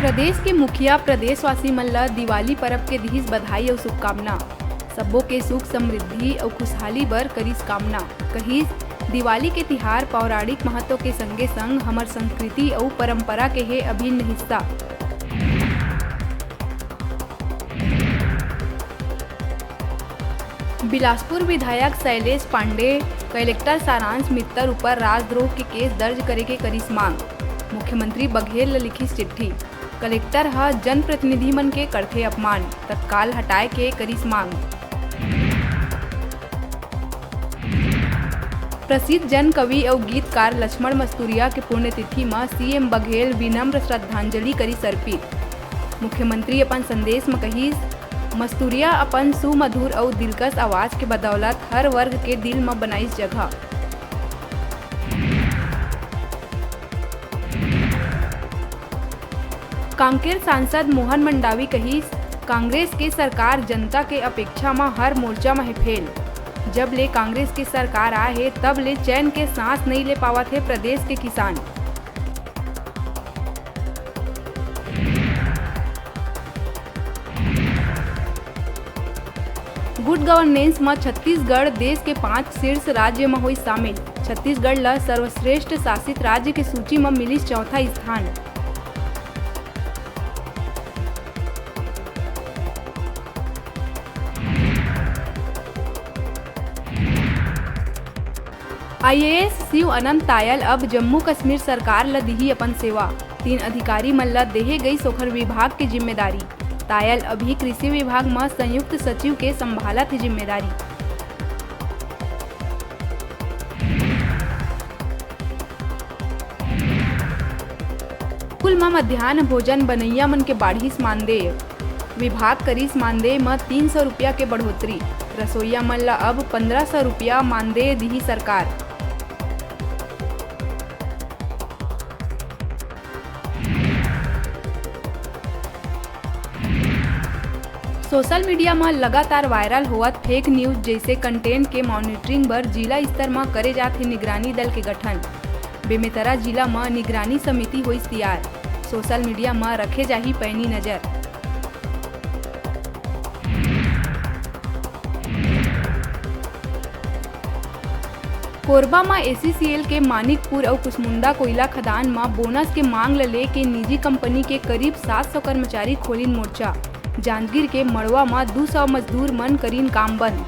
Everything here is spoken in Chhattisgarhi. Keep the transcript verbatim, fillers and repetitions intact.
प्रदेश के मुखिया प्रदेशवासी मन ल दिवाली परब के दिहिस बधाई अउ शुभकामना। सब्बो के सुख समृद्धि अउ खुशहाली बर करिस कामना। कहिस, दिवाली के तिहार पौराणिक महत्व के संगे संग हमर संस्कृति अउ परंपरा के हे अभिन्न हिस्सा। बिलासपुर विधायक शैलेश पांडे कलेक्टर सारांश मित्तर ऊपर राजद्रोह के केस दर्ज करे के करिस मांग। मुख्यमंत्री बघेल ल लिखिस चिट्ठी। कलेक्टर ह जनप्रतिनिधि मन के करथे अपमान, तत्काल हटाए के करिस मांग। प्रसिद्ध जन कवि अउ गीतकार लक्ष्मण मस्तुरिया के पुण्यतिथि म सीएम बघेल विनम्र श्रद्धांजलि करिस अर्पित। मुख्यमंत्री अपन संदेश म कहिस, मस्तुरिया अपन सुमधुर अउ दिलकश आवाज के बदौलत हर वर्ग के दिल म बनाइस जगह। कांकेर सांसद मोहन मंडावी कहिस, कांग्रेस के सरकार जनता के अपेक्षा म हर मोर्चा म हे फेल। जब ले कांग्रेस के सरकार आए हे, तब ले चैन के सांस नइ ले पावत हे प्रदेश के किसान। गुड गवर्नेंस म छत्तीसगढ़ देश के पांच शीर्ष राज्य म होइस शामिल। छत्तीसगढ़ ल सर्वश्रेष्ठ शासित राज्य के सूची म मिलिस चौथा स्थान। आईएएस शिव अनंत तायल अब जम्मू कश्मीर सरकार ल दिही अपन सेवा। तीन अधिकारी मन ल देहे गईस ओखर विभाग के जिम्मेदारी। तायल अभी कृषि विभाग म संयुक्त सचिव के संभालत हे जिम्मेदारी। स्कूल म मध्यान्ह भोजन बनइया मन के बाढ़िस मानदेय। विभाग करिस मानदेय म तीन सौ रुपया के बढ़ोतरी। रसोइया मन ल अब पंद्रह सौ रुपया मानदेय दिही सरकार। सोशल मीडिया म लगातार वायरल होवत फेक न्यूज जइसे कंटेंट के मॉनिटरिंग बर जिला स्तर म करे जात हे निगरानी दल के गठन। बेमेतरा जिला म निगरानी समिति होइस तियार। सोशल मीडिया म रखे जाही पैनी नजर। कोरबा म एसईसीएल के मानिकपुर अउ कुसमुंडा कोयला खदान म बोनस के मांग ल लेके निजी कंपनी के करीब सात सौ कर्मचारी खोलिन मोर्चा। जांजगीर के मड़वा म दू सौ मजदूर मन करिन काम बंद।